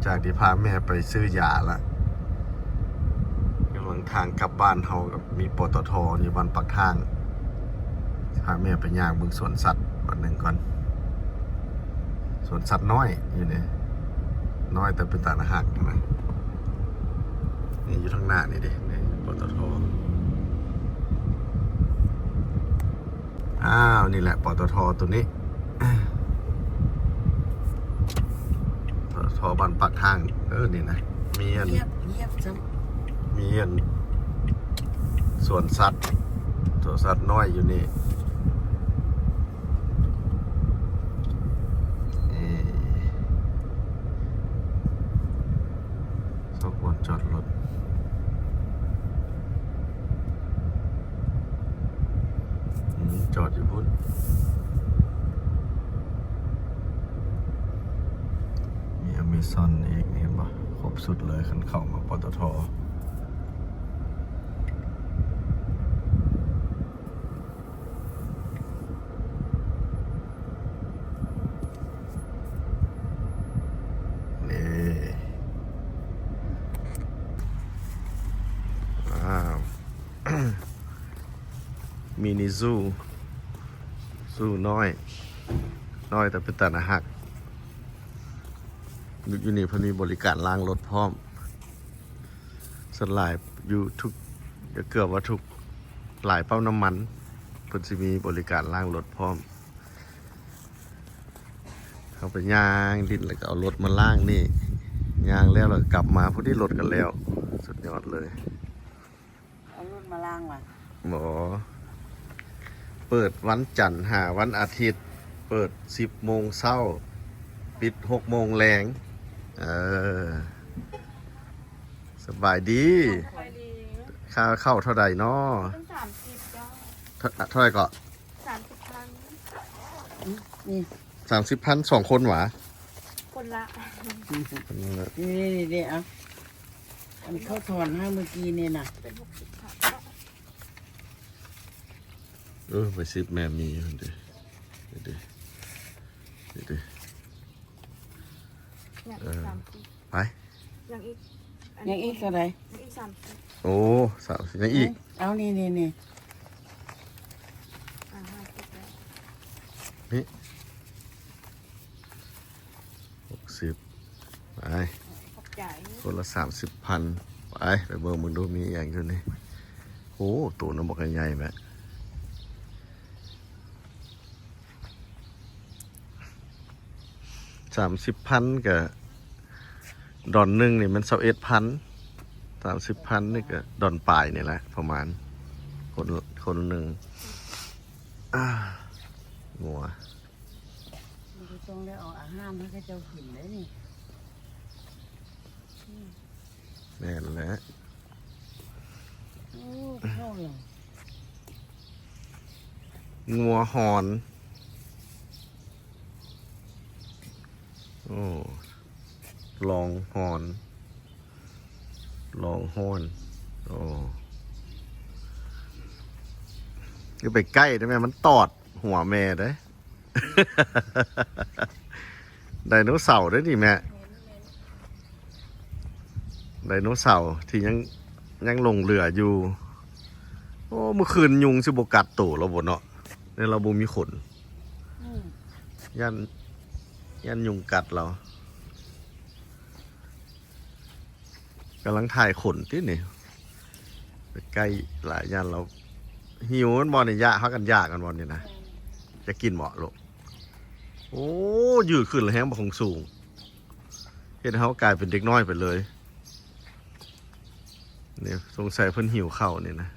ຈາກທີ່ພາແມ່ໄປຊື້ຢາລະ ກຳລັງທາງກັບບ້ານເຮົາ ກໍມີ ປຕທ ຢູ່ບ້ານປາກທາງ ພາແມ່ໄປຍ່າງເບິ່ງສວນສັດບາດໜຶ່ງກ່ອນ. ສວນສັດນ້ອຍຢູ່ນີ້ ນ້ອຍແຕ່ເປັນຕາໜ້າຮັກນະ. ນີ້ຢູ່ທາງໜ້ານີ້ເດ້ ນີ້ ປຕທ. ອ້າວ ນີ້ແຫຼະ ປຕທ ໂຕນີ້ ປຕທ ບ້ານປາກທາງ. ເອີ ນີ້ນະ ມີອັນ ງຽບ ງຽບຊັ້ນ ມີອັນ ສວນສັດ ສວນສັດນ້ອຍຢູ່ນີ້. ນີ້ ຊອກບ່ອນຈອດລົດ ອືມ ຈອດຢູ່ພຸ້ນ. ມີອາເມຊອນອີກ ເຫັນບໍ່? ຄົບຊຸດເລີຍ ຄັນເຂົ້າມາ ປຕທ. ນີ້ ວ້າວ ມິນິຊູ ຊູນ້ອຍ ນ້ອຍແຕ່ເປັນຕາໜ້າຮັກ. ຢູ່ນີ້ເພິ່ນມີບໍລິການລ້າງລົດພ້ອມ. ສ່ວນຫຼາຍຢູ່ທຸກ ເກືອບວ່າທຸກ ຫຼາຍປ້ຳນ້ຳມັນ ເພິ່ນຊິມີບໍລິການລ້າງລົດພ້ອມ. ເຮົາໄປຍ່າງຫຼິ້ນ ແລ້ວກໍເອົາລົດມາລ້າງນີ້ ຍ່າງແລ້ວ ແລ້ວກໍກັບມາ ພໍດີລົດກໍແລ້ວ. ສຸດຍອດເລີຍ. ເອົາລົດມາລ້າງຫວາ? ບໍ່ ເປີດວັນຈັນຫາວັນອາທິດ ເປີດສິບໂມງເຊົ້າ ປິດຫົກໂມງແລງ. ເອີ ສະບາຍດີ. ສະບາຍດີ. ຄ່າເຂົ້າເທົ່າໃດນໍ? ເປັນສາມສິບເຈົ້າ. ເທົ່າ ເທົ່າໃດເກາະ? ສາມສິບພັນ. ນີ້ ສາມສິບພັນ ສອງຄົນຫວາ? ຄົນລະ ຄົນລະ. ນີ້ໆໆ ເອົາ ອັນເຂົາຖອນໃຫ້ມື້ກີ້ນີ້ນະ ເປັນຫົກສິບພັນ. ເອີ ໄປສິບແມ່ມີຫັ້ນເດ ນີ້ເດ ນີ້ເດ. ຍັງອີກ ເອີ ສາມສິບ ໄປ ຍັງອີກ ອັນ ຍັງອີກເທົ່າໃດ? ຍັງອີກສາມສິບ. ໂອ້ ສາມສິບ ຍັງອີກ. ເອົາ ນີ້ໆໆ ອ່າ ຫ້າສິບແລ້ວ ນີ້ ຫົກສິບ ໄປ ຂອບໃຈ. ຄົນລະສາມສິບພັນ. ໄປ ໄປເບິ່ງເບິ່ງດູ ມີອີ່ຫຍັງຢູ່ນີ້. ໂອ້ ໂຕນຳບັກໃຫຍ່ແມະ. ສາມສິບພັນກະດອນໜຶ່ງນີ້ແມ່ນຊາວເອັດພັນ. ສາມສິບພັນນີ້ກະດອນປາຍນີ້ແຫຼະ ປະມານ ຄົນ ຄົນໜຶ່ງ. ອາ ງົວ ມັນກໍຕ້ອງໄດ້ເອົາອາຫານໃຫ້ເຂົາເຈົ້າກິນໄດ໋ນີ້. ແມ່ນແຫຼະ. ໂອ້ ເຂົ້າແລ້ວ ງົວຮອນ. ໂອ້ ລອງຮອນ ລອງຮອນ. ໂອ້ ຢ່າໄປໃກ້ເດີ້ແມ່ ມັນຕອດຫົວແມ່ເດ້. ໄດໂນເສົາເດ້ນີ້ແມ່ ໄດໂນເສົາທີ່ຍັງ ຍັງຫຼົງເຫຼືອຢູ່. ໂອ້ ມື້ຄືນຍຸງຊິບໍ່ກັດໂຕລາວບໍ່ເນາະ ແນວລາວບໍ່ມີຂົນ. ອືມ ຢ້ານ ຢ້ານຍຸງກັດລາວ. ກຳລັງຖ່າຍຂົນຕິນີ້ ໄປໃກ້ຫຼາຍຢ້ານລາວຫິວ. ມັນບໍ່ນີ້ ຢາກ ພາກັນຢາກກັນບໍ່ນີ້ນະ. ຢາກກິນບໍ່ລູກ? ໂອ້ ຍືດຂຶ້ນແລ້ວແຮງບັກຫຸງສູງ ເຮັດໃຫ້ເຮົາກາຍເປັນເດັກນ້ອຍໄປເລີຍ. ນີ້ ສົງໄສເພິ່ນຫິວເຂົ້ານີ້ນະ.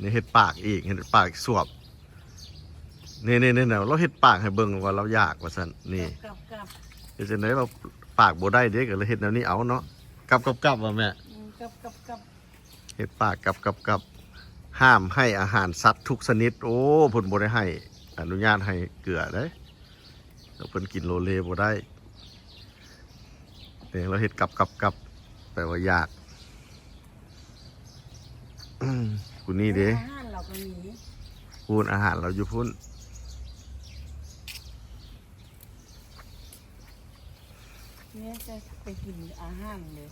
ນີ້ເຮັດປາກອີກ ເຮັດປາກສວບ. ນີ້ໆໆ ລາວເຮັດປາກໃຫ້ເບິ່ງວ່າລາວຢາກວ່າຊັ້ນ. ນີ້ ກັບໆໆ ເຮັດຈັ່ງໃດວ່າປາກບໍ່ໄດ້ເດ້ ກໍເລີຍເຮັດແນວນີ້ເອົາເນາະ. ກັບໆໆ ວ່າແມ່? ອືມ ກັບໆໆ ເຮັດປາກກັບໆໆ. ຫ້າມໃຫ້ອາຫານສັດທຸກຊະນິດ. ໂອ້ ເພິ່ນບໍ່ໄດ້ໃຫ້ ອະນຸຍາດໃຫ້ເກືອເດ້. ແລ້ວເພິ່ນກິນໂລເລບໍ່ໄດ້. ນີ້ລາວເຮັດກັບໆໆ ແປວ່າຢາກ. ອືມ ຜູ້ນີ້ເດ້ ອາຫານລາວກໍມີ ພຸ້ນ ອາຫານລາວຢູ່ພຸ້ນ. ແມ່ຈະໄປກິນອາຫານເດ້.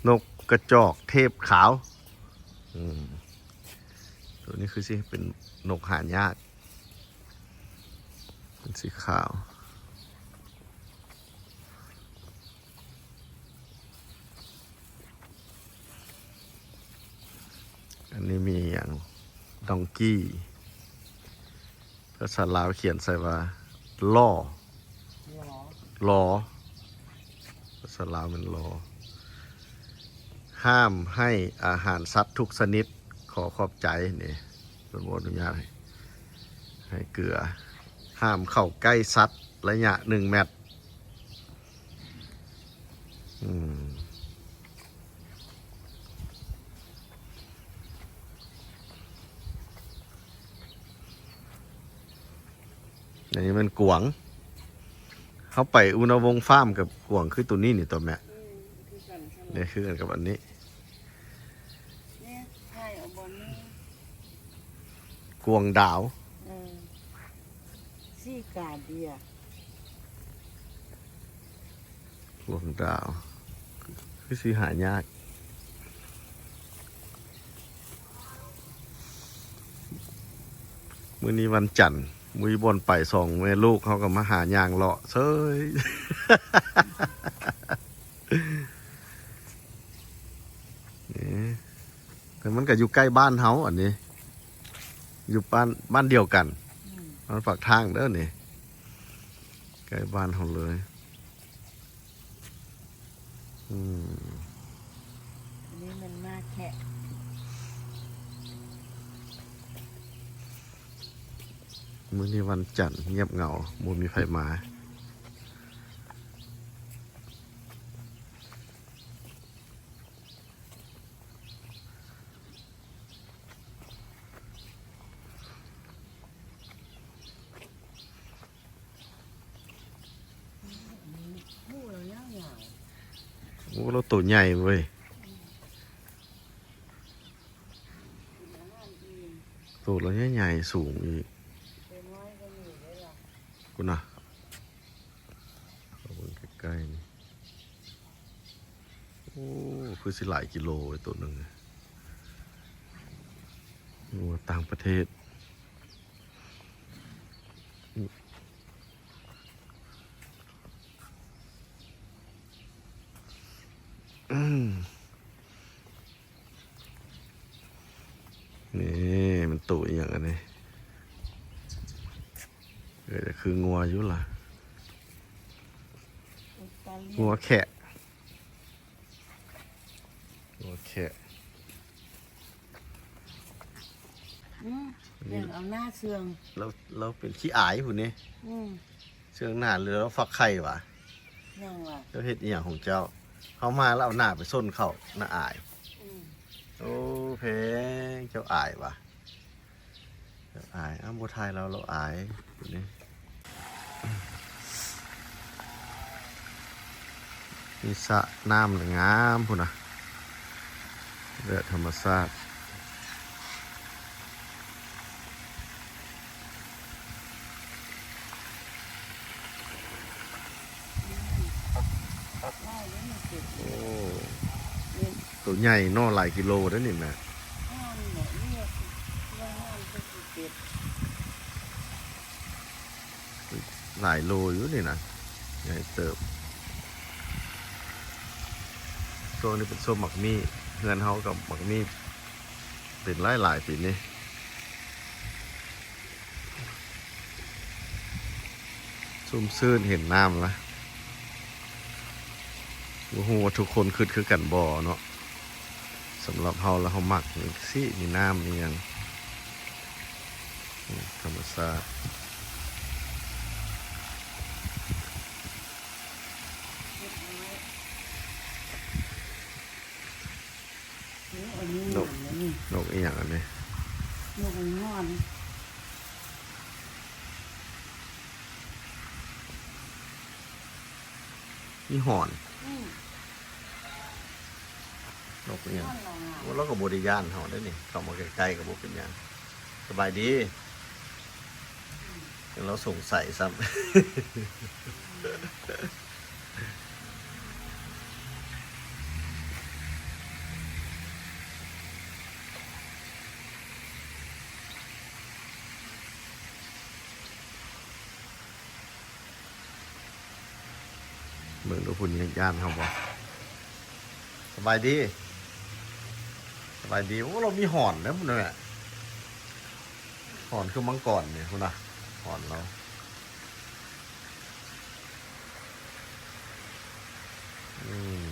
ນົກກະຈອກເທບຂາວ. ອືມ ໂຕນີ້ຄືຊິເປັນນົກຫາຍາກ ເປັນສີຂາວ. ອັນນີ້ມີຫຍັງ? ດອງກີ້. ພາສາລາວຂຽນໃສ່ວ່າ ລໍ ລໍ ລໍ. ພາສາລາວແມ່ນລໍ. ຫ້າມໃຫ້ອາຫານສັດທຸກຊະນິດ. ຂໍຂອບໃຈ. ນີ້ ເພິ່ນບໍ່ອະນຸຍາດໃຫ້ ໃຫ້ເກືອ. ຫ້າມເຂົ້າໃກ້ສັດໄລຍະໜຶ່ງແມັດ. ອືມ ອັນນີ້ແມ່ນກວາງ. ເຮົາໄປອຸນະວົງຟາມກັບກວາງຄືໂຕນີ້ນີ້ຕົວະແມ່. ອືມ ຄືກັນຊັ້ນລະ ນີ້ຄືກັນກັບອັນນີ້. ແມ່ຖ່າຍເອົາບ່ອນນີ້ ກວາງດາວ. ເອີ ຊີກາເດຍ ກວາງດາວ ຄືຊິຫາຍາກ. ມື້ນີ້ວັນຈັນ ບໍ່ມີບ່ອນໄປ ສອງແມ່ລູກເຮົາກໍມາຫາຍ່າງເລາະເສີຍ. ນີ້ ແຕ່ມັນກໍຢູ່ໃກ້ບ້ານເຮົາ ອັນນີ້ ຢູ່ບ້ານ ບ້ານດຽວກັນ. ອືມ ບ້ານປາກທາງເດີນີ້ ໃກ້ບ້ານເຮົາເລີຍ. ອືມ ອັນນີ້ມັນມາແຄະ. ມື້ນີ້ວັນຈັນ ງຽບເຫງົາ ບໍ່ມີໃຜມາ. ໂອ້ ລາວໂຕໃຫຍ່ເວີຍ. ໂຕລາວໃຫຍ່ໆ ສູງອີກ. ພຸ້ນນະ ເບິ່ງໃກ້ໆນີ້. ໂອ້ ຄືຊິຫຼາຍກິໂລເວີຍໂຕໜຶ່ງ. ງົວຕ່າງປະເທດ. ນີ້ມັນໂຕອີ່ຫຍັງອັນນີ້? ເອີ ຄືງົວຢູ່ລະ. ອົດຕາລີ ງົວແຄະ ງົວແຄະ. ອືມ ແມ່ນເອົາໜ້າເຊື່ອງ ລາວ ລາວເປັນຂີ້ອາຍພຸ້ນເດ້. ອືມ ເຊື່ອງໜ້າ ຫຼືລາວຟັກໄຂ່ຫວາ? ຫຍັງຫວາ? ເຈົ້າເຮັດອີ່ຫຍັງຂອງເຈົ້າ? ເຮົາມາແລ້ວເອົາໜ້າໄປຊົນເຂົາ ໜ້າອາຍ. ອືມ ໂອ້ ແພງ ເຈົ້າອາຍຫວາ? ເຈົ້າອາຍ. ອ້າວ ບໍ່ຖ່າຍລາວ ລາວອາຍ. ນີ້ ມີສະນ້ຳງາມພຸ້ນນະ ແບບທຳມະຊາດ. ໂອ້ ໂຕໃຫຍ່ເນາະ ຫຼາຍກິໂລເດ້ນີ້ແມ່. ຫຼາຍໂລຢູ່ນີ້ນະ ໃຫຍ່ເຕີບ. ຊ່ວງນີ້ເປັນຊ່ວງໝາກມີ້ ເຮືອນເຮົາກັບໝາກມີ້ເປັນຫຼາຍໆປີນີ້. ຊຸ່ມຊື່ນເຫັນນ້ຳລະ. ບໍ່ຮູ້ວ່າທຸກຄົນຄິດຄືກັນບໍ່ເນາະ? ສຳລັບເຮົາລະ ເຮົາມັກຈັ່ງຊີ້ ມີນ້ຳມີຫຍັງ ອືມ ທຳມະຊາດ. ໂອ້ ອັນນີ້ ນົກ ງາມນະນີ້ ນົກອີ່ຫຍັງອັນນີ້? ນົກງອນ. ມີຫອນ. ອືມ ນົກອີ່ຫຍັງ? ໂອ້ ລາວກໍບໍ່ໄດ້ຢ້ານເຮົາເດ້ນີ້ ເຂົ້າມາໃກ້ໆກໍບໍ່ເປັນຫຍັງ. ສະບາຍດີ. ອືມ ແຕ່ລາວສົງໄສຊ້ຳ. ອືມ ເບິ່ງດູ ຜູ້ນີ້ຢ້ານເຮົາບໍ່? ສະບາຍດີ ສະບາຍດີ. ໂອ້ ລາວມີຫອນເດ້ພຸ້ນນະແມ່. ຫອນຄືມັງກອນນີ້ພຸ້ນນະ ຫອນລາວ. ອືມ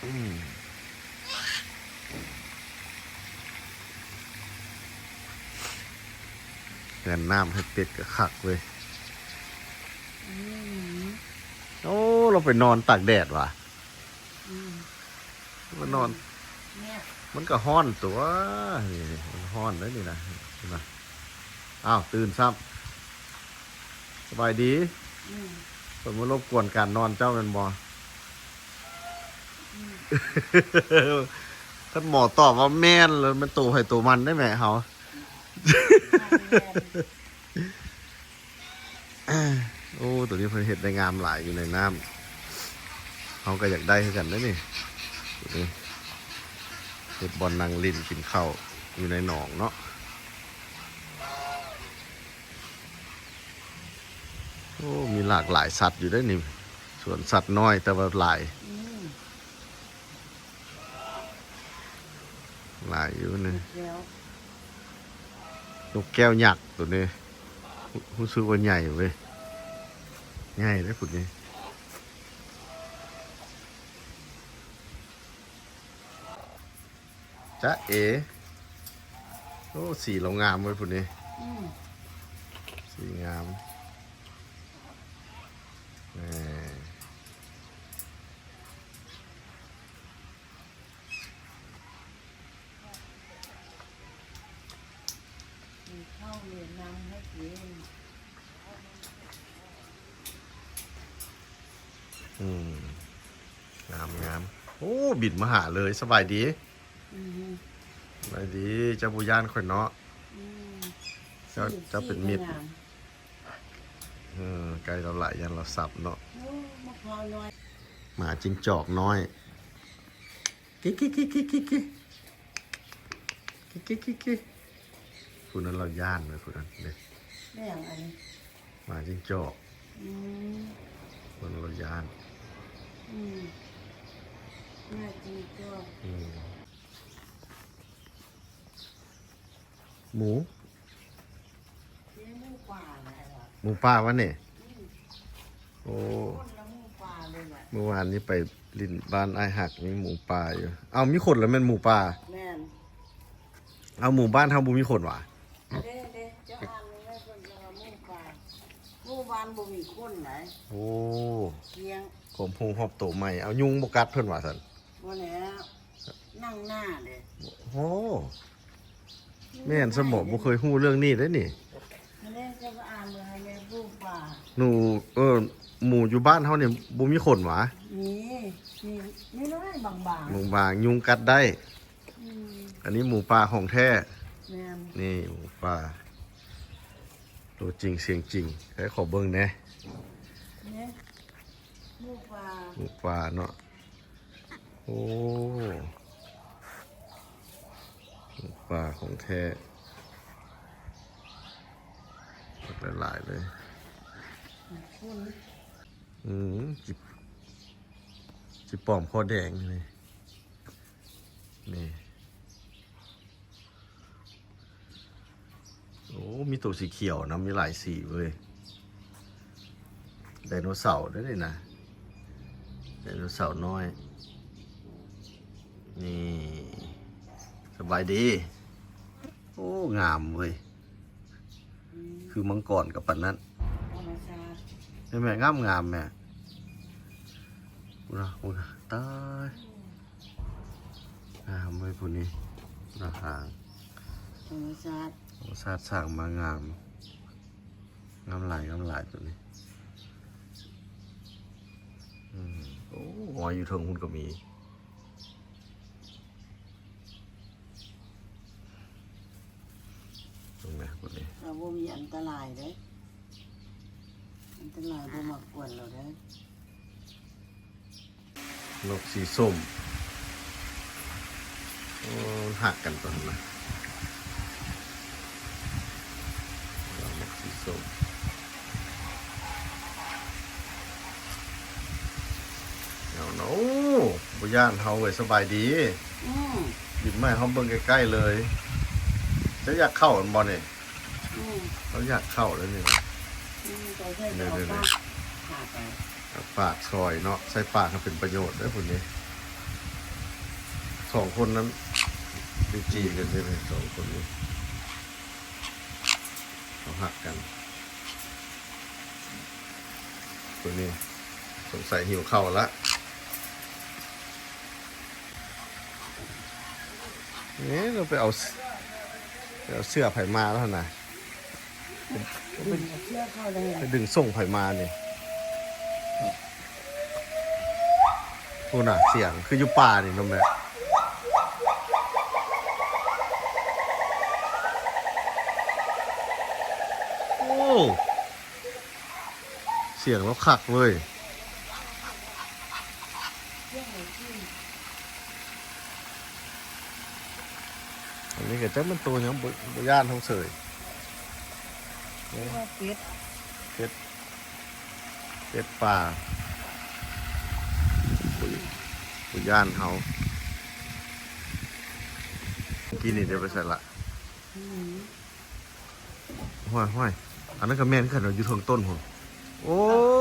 ອືມ ເຮືອນນ້ຳເຮັດເປັດກໍຄັກເວີຍ. ອືມ ໂອ້ ລາວໄປນອນຕາກແດດຫວາ? ອືມ ມານອນ ແນບ ມັນກໍຮ້ອນຕົວະ ນີ້ມັນຮ້ອນເດ້ນີ້ນະ ເຫັນບໍ່? ອ້າວ ຕື່ນຊ້ຳ. ສະບາຍດີ. ອືມ ເພິ່ນມາລົບກວນການນອນເຈົ້າແມ່ນບໍ່? ອືມ ຄັນໝໍຕອບວ່າແມ່ນ ແລ້ວແມ່ນໂຕໃຜໂຕມັນໄດ໋ແມ່ເຮົາ. ແມ່ນ ໂອ້ ຕົວນີ້ເພິ່ນເຮັດໄດ້ງາມຫຼາຍຢູ່ໃນນ້ຳ ເຮົາກໍຢາກໄດ້ຄືກັນເດ້ນີ້. ເຮັດບ່ອນນັ່ງຫຼິ້ນກິນເຂົ້າຢູ່ໃນໜອງເນາະ. ໂອ້ ມີຫຼາກຫຼາຍສັດຢູ່ເດ້ນີ້ ສວນສັດນ້ອຍແຕ່ວ່າຫຼາຍ. ອືມ ຫຼາຍຢູ່ນີ້ ແກ້ວ ນົກແກ້ວຍັກໂຕນີ້ ຮູ້ ຮູ້ສຶກວ່າໃຫຍ່ເວີຍ ໃຫຍ່ເດ້ພຸ້ນນີ້. ຈ໊ະເອ ໂອ້ ສີລາວງາມເວີຍພຸ້ນນີ້. ອືມ ສີງາມ ແໝ່. ອືມ ງາມໆ. ໂອ້ ບິນມາຫາເລີຍ. ສະບາຍດີ. ອືມ ສະບາຍດີ. ເຈົ້າບໍ່ຢ້ານຂ້ອຍເນາະ? ອືມ ເຈົ້າ ເຈົ້າເປັນມິດ. ເອີ ໃກ້ລາວຫຼາຍ ຢ້ານລາວສັບເນາະ. ໂອ້ ໝາກເຜົານ້ອຍ ໝາຈິງຈອກນ້ອຍ. ກິ ກິ ກິ ກິ ກິ ກິ ກິ ກິ ກິ ກິ ຜູ້ນັ້ນລາວຢ້ານເລີຍ ຜູ້ນັ້ນເດ້. ແມ່ນຫຍັງອັນນີ້? ໝາຈິງຈອກ. ອືມ ຜູ້ນັ້ນລາວຢ້ານ. ອືມ ໝາຈິງຈອກ. ອືມ ໝູ ເດ້ ໝູປ່ານະ ໝູປ່າວະນີ້. ອືມ ໂອ້ ຄົນລະໝູປ່າເລີຍແຫຼະ. ມື້ວານນີ້ໄປຫຼິ້ນບ້ານອ້າຍຮັກ ມີໝູປ່າຢູ່. ເອົ້າ ມີຂົນລະແມ່ນໝູປ່າ? ແມ່ນ. ເອົ້າ ໝູບ້ານເຮົາບໍ່ມີຂົນຫວາ? ເດ້ ເດ້ ເຈົ້າອ່ານເບິ່ງເດີ ເພິ່ນວ່າໝູປ່າ ໝູບ້ານບໍ່ມີຂົນໃດ. ໂອ້ ລ້ຽງ ຄວາມຮູ້ຮອບໂຕໃໝ່. ເອົາ ຍຸງບໍ່ກັດເພິ່ນວ່າຊັ້ນ. ບໍ່ແລ້ວ ນັ່ງໜ້າເດ້. ໂອ້ ແມ່ນຊະບໍ່? ບໍ່ເຄີຍຮູ້ເລື່ອງນີ້ເດ້ນີ້. ອັນນີ້ຈະອ່ານເບິ່ງໃຫ້ແມ່ ໝູປ່າ ໜູ ເອີ ໝູຢູ່ບ້ານເຮົານີ້ບໍ່ມີຂົນຫວາ? ມີ ມີ ມີນ້ອຍບາງໆ ບາງໆ ຍຸງກັດໄດ້. ອືມ ອັນນີ້ໝູປ່າຂອງແທ້. ແມ່ນ. ນີ້ໝູປ່າ ຕົວຈິງສຽງຈິງ. ໃຫ້ຂໍເບິ່ງແດ່. ນີ້ ໝູປ່າ ໝູປ່າເນາະ. ໂອ້ ໝູປ່າຂອງແທ້ ບັກຫຼາຍໆເລີຍ. ອືມ ຈິ ຈິປອມຄໍແດງນີ້ ນີ້. ໂອ້ ມີໂຕສີຂຽວນຳ ມີຫຼາຍສີເວີຍ. ໄດໂນເສົາເດ້ນີ້ນະ ໄດໂນເສົານ້ອຍ. ນີ້ ສະບາຍດີ. ໂອ້ ງາມເວີຍ. ອືມ ຄືມັງກອນກໍປານນັ້ນ. ທຳມະຊາດ ແມ່ນແມ່ ງາມໆ ແມ່. ພຸ້ນນະ ພຸ້ນນະ ຕາຍ ງາມເວີຍຜູ້ນີ້ນະ. ຫາງທຳມະຊາດ ທຳມະຊາດສ້າງມາງາມ ງາມຫຼາຍ ງາມຫຼາຍຕົວນີ້. ອືມ ໂອ້ ຫອຍຢູ່ເທິງພຸ້ນກໍມີ. ເບິ່ງແດ່ ເບິ່ງແດ່ ລາວບໍ່ມີອັນຕະລາຍເດ້ ອັນຕະລາຍບໍ່ມາກວນລາວເດ້. ນົກສີສົ້ມ ໂອ້ ມັນຮັກກັນຕົວຫັ້ນນະ ນົກສີສົ້ມ. ຢ້ານເຮົາເວີຍ. ສະບາຍດີ. ອືມ ຍິ້ມໃຫ້ເຮົາເບິ່ງໃກ້ໆເລີຍ. ເຈົ້າຢາກເຂົ້າແມ່ນບໍ່ນີ້? ອືມ ເຮົາຢາກເຂົ້າແລ້ວນີ້. ອືມ ໂຕໃຫຍ່ກໍເອົາປາກ ເອົາປາກຊອຍເນາະ. ໃສ່ປາກໃຫ້ເປັນປະໂຫຍດເດີພຸ້ນນີ້. ສອງຄົນນັ້ນໄດ້ຈີກັນເດ້ ສອງຄົນນີ້ ເຂົາຮັກກັນ. ໂຕນີ້ສົງໄສຫິວເຂົ້າລະ. ເອີ ລາວໄປເອົາ ໄປເອົາເສື້ອໃຜມາແລ້ວຫັ້ນນະ? ດຶງເອົາເສື້ອເຂົ້າໄດ້ ໄປດຶງສົ່ງໃຜມານີ້? ພຸ້ນນະ ສຽງຄືຢູ່ປ່ານີ້ເນາະແມ່. ໂອ້ ສຽງລາວຄັກເວີຍ. ອັນນີ້ກໍຈັກແມ່ນໂຕຫຍັງ ບໍ່ ບໍ່ຢ້ານເຮົາເສີຍ. ເປັດ ເປັດ ເປັດປ່າ ບໍ່ ບໍ່ຢ້ານເຮົາ. ກີ້ນີ້ໄດ້ໄປໃສລະ? ອືມ ຫ້ວຍໆ ອັນນັ້ນກໍແມ່ນຄືກັນເນາະ ຢູ່ເທິງຕົ້ນພຸ້ນ. ໂອ້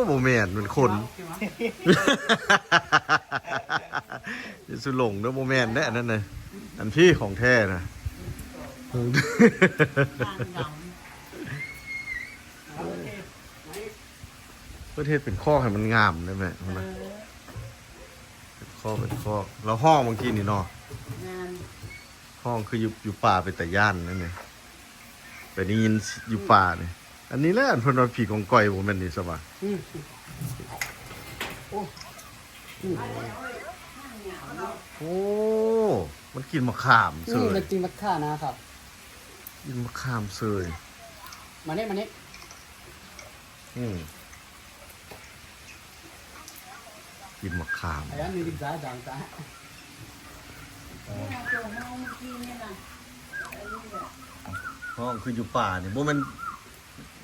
ບໍ່ແມ່ນ ແມ່ນຄົນ. ຢ່າສູ່ຫຼົງເດີ ບໍ່ແມ່ນເດ້ ອັນນັ້ນນະ. ອັນພີ້ຂອງແທ້ນະ. ເພິ່ນເຮັດເປັນຄອກໃຫ້ມັນງາມໄດ້ແມ່. ເອີ ເປັນຄອກ ເປັນຄອກ. ລາວຮ້ອງເມື່ອກີ້ນີ້ເນາະ. ແມ່ນ. ຮ້ອງຄືຢູ່ ຢູ່ປ່າເປັນຕາຢ້ານນັ້ນນີ້ ໄປໄດ້ຍິນຢູ່ປ່ານີ້. ອັນນີ້ແຫຼະ ອັນເພິ່ນວ່າຜີກອງກອຍ ບໍ່ແມ່ນນີ້ຊະຫວາ? ອືມ ໂອ້ ອືມ ໂອ້ ມັນກິນໝາກຂາມເສີຍ. ອືມ ມັນກິນໝາກຂາມນະຄັບ ກິນໝາກຂາມເສີຍ. ມານີ້ ມານີ້. ອືມ ກິນໝາກຂາມ. ຮ້ອງຄືຢູ່ປ່ານີ້ ບໍ່ແມ່ນ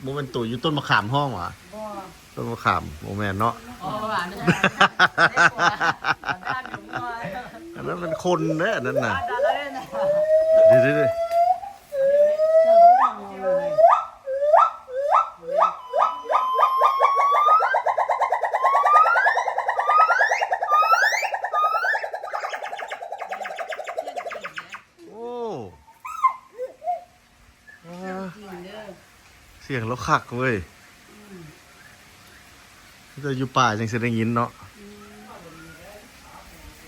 ບໍ່ແມ່ນໂຕຢູ່ຕົ້ນໝາກຂາມຮ້ອງຫວາ? ບໍ່ ຕົ້ນໝາກຂາມບໍ່ແມ່ນເນາະ. ອັນນັ້ນມັນຄົນເດ້ ອັນນັ້ນນະ. ເດ້ໆໆ. ໂອ້ ສຽງລາວຄັກເວີຍ. ອືມ ມີແຕ່ຢູ່ປ່າຈັ່ງຊິໄດ້ຍິນເນາະ. ອືມ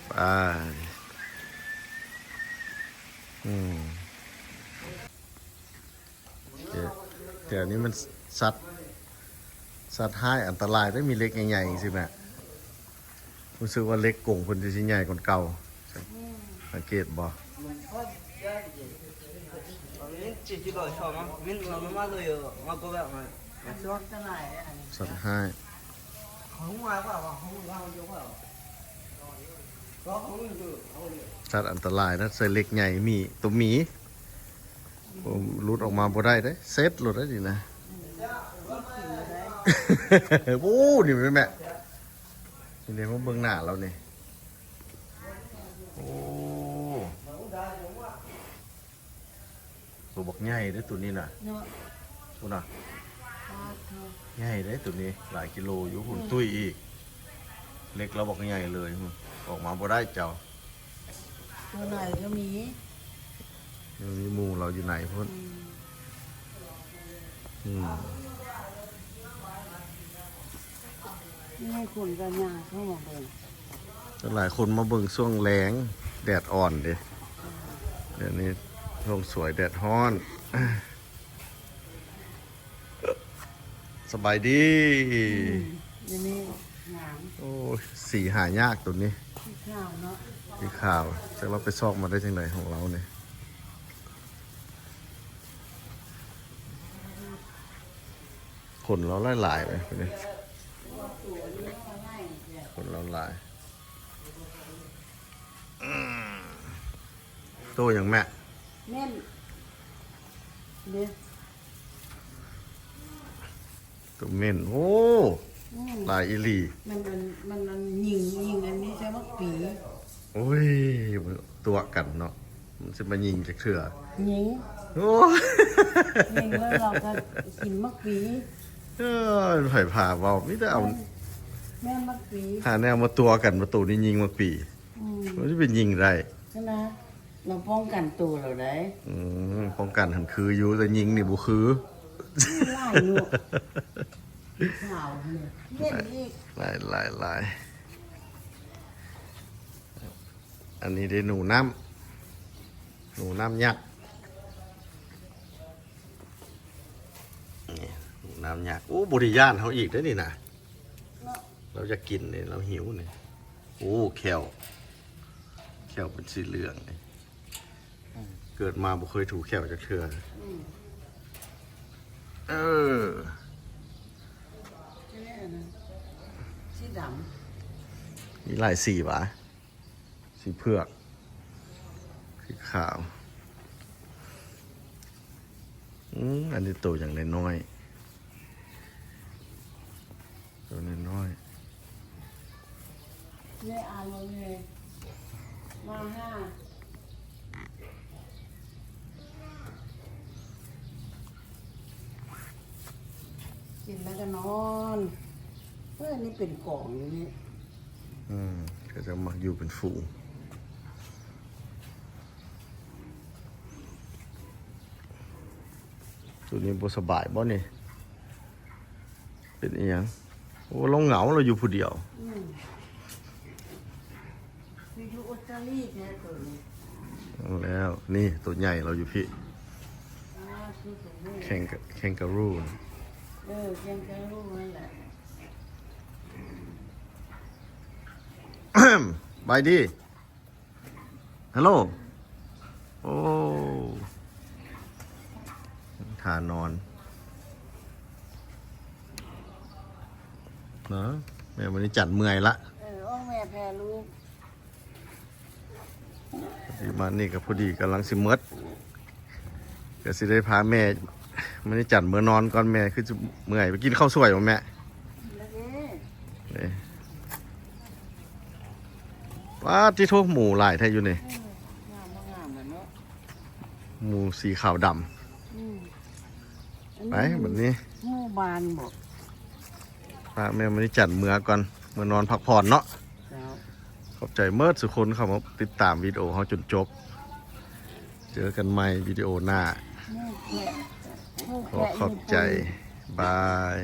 ໄປ. ອືມ ແຖວນີ້ມັນສັດ ສັດຮ້າຍອັນຕະລາຍເດ້. ມີເຫຼັກໃຫຍ່ໆຈັ່ງຊີ້ແມ່. ຮູ້ສຶກວ່າເຫຼັກກົງເພິ່ນຊິໃຫຍ່ກວ່າເກົ່າ. ອືມ ສັງເກດບໍ່? ສັດຮ້າຍ ສັດອັນຕະລາຍນະ. ໃສ່ເຫຼັກໃຫຍ່ ໝີ ໂຕໝີ ໂອ້ ຫຼຸດອອກມາບໍ່ໄດ້ເດ້ ເຊັດໂລດໄດ໋ນີ້ນະ. ໂອ້ ນີ້ແມ່ ນີ້ເດ້ ມາເບິ່ງໜ້າລາວນີ້. ໂອ້ ໂຕບັກໃຫຍ່ເດ້ໂຕນີ້ນະ ເນາະ ພຸ້ນນະ. ປາດໂທ້ ໃຫຍ່ເດ້ໂຕນີ້ ຫຼາຍກິໂລຢູ່ພຸ້ນ. ອືມ ຕຸ້ຍອີກ. ເຫຼັກລາວບັກໃຫຍ່ເລີຍ ອອກມາບໍ່ໄດ້ເຈົ້າ. ຕົວໃນກໍມີ ຍັງມີໝູ່ລາວຢູ່ໃນພຸ້ນ. ອືມ ອືມ ນີ້ຄົນກໍຍ່າງເຂົ້າມາເບິ່ງ. ຫຼາຍຄົນມາເບິ່ງຊ່ວງແລງ ແດດອ່ອນເດ້. ດຽວນີ້ຊ່ວງສວຍແດດຮ້ອນ. ສະບາຍດີ. ອືມ ດຽວນີ້ງາມ. ໂອ້ຍ ສີຫາຍາກໂຕນີ້ ສີຂາວເນາະ ສີຂາວ. ຈັກລາວໄປຊອກມາໄດ້ຈັ່ງໃດຂອງລາວນີ້. ຂົນລາວຫຼາຍໆເລີຍນີ້ ຂົນລາວຫຼາຍ. ອືມ ໂຕຫຍັງແມ່? ເມັ້ນເດ້ ໂຕເມັ້ນ. ໂອ້ ອືມ ຫຼາຍອີ່ຫຼີ. ມັນອັນ ມັນອັນຍິງ ຍິງອັນນີ້ໃສ່ໝາກປີ. ໂອ້ຍ ຕົວະກັນເນາະ ມັນຊິມາຍິງຈັກເທື່ອ. ຍິງ ໂອ້ ຍິງແລ້ວເຮົາກໍກິນໝາກປີ. ເອີ ໃຜພາເວົ້າ ມີແຕ່ເອົາ ແມ່ນ ແມ່ນໝາກປີ ຫາແນວມາຕົວະກັນ ປະຕູນີ້ຍິງໝາກປີ. ອືມ ມັນຊິໄປຍິງໄດ້ຫັ້ນນະ. ເຮົາປ້ອງກັນໂຕເຮົາໄດ້. ອືມ ປ້ອງກັນຫັ້ນຄືຢູ່ ແຕ່ຍິງນີ້ບໍ່ຄື. ຫຼາຍເນາະ ຂາວນີ້ ເຫັນອີກ ຫຼາຍ ຫຼາຍ ຫຼາຍ. ອັນນີ້ເດ້ ໜູນ້ຳ ໜູນ້ຳຍັກ ນີ້ ໜູນ້ຳຍັກ. ໂອ້ ບໍ່ໄດ້ຢ້ານເຮົາອີກເດ້ນີ້ນະ ເນາະ ລາວຢາກກິນນີ້ ລາວຫິວນີ້. ໂອ້ ແຂ້ວ ແຂ້ວເປັນສີເຫຼືອງນີ້. ອືມ ເກີດມາບໍ່ເຄີຍຖູແຂ້ວຈັກເທື່ອ. ອືມ ເອີ ອັນນີ້ອັນນັ້ນ ສີດຳ ມີຫຼາຍສີຫວາ? ສີເຜືອກ ສີຂາວ. ອືມ ອັນນີ້ໂຕຢ່າງນ້ອຍໆ ໂຕນ້ອຍໆ. ແມ່ອາລົມເລີຍ ມາຫາ ກິນແລ້ວກໍນອນ. ເອີ ນີ້ເປັນກອງຢູ່ນີ້. ອືມ ເຂົາເຈົ້າມັກຢູ່ເປັນຝູງ. ໂຕນີ້ບໍ່ສະບາຍບໍ່ນີ້? ເປັນອີ່ຫຍັງ? ໂອ້ ລາວເຫງົາ ລາວຢູ່ຜູ້ດຽວ. ອືມ ຄືຢູ່ອົດສະຕາລີແທ້ໂຕນີ້. ເອົາແລ້ວ ນີ້ໂຕໃຫຍ່ລາວຢູ່ພີ້. ອ່າ ຄືໂຕນີ້ ແຄງ ແຄງກາຣູ. ເອີ ແຄງກາຣູນັ້ນແຫຼະ. ບາຍດີ. ຮັລໂຫຼ ໂອ້ ທ່ານອນເນາະ. ແມ່ມະນີຈັນເມື່ອຍລະ. ເອີ ອອກແມ່ແຜ່ລູກ. ມານີ້ກໍພໍດີກຳລັງຊິໝົດ ກໍຊິໄດ້ພາແມ່ມະນີຈັນເມືອນອນກ່ອນ. ແມ່ຄືຊິເມື່ອຍ ໄປກິນເຂົ້າສວຍບໍ່ແມ່? ກິນແລ້ວເດ້. ນີ້ ປາດຕິໂທ ໝູຫຼາຍແທ້ຢູ່ນີ້. ເອີ ງາມບໍ່ງາມລະເນາະ ໝູສີຂາວດຳ. ອືມ ໄປບັດນີ້ ໝູບ້ານບໍ? ພາແມ່ມະນີຈັນເມືອກ່ອນ ເມືອນອນພັກຜ່ອນເນາະ. ເຈົ້າ ຂອບໃຈໝົດທຸກຄົນເຂົ້າມາຕິດຕາມວິດີໂອເຮົາຈົນຈົບ. ເຈີກັນໃໝ່ວິດີໂອໜ້າ. ໝູແຄະ ໝູແຄະ ຂໍຂອບໃຈ. ບາຍ.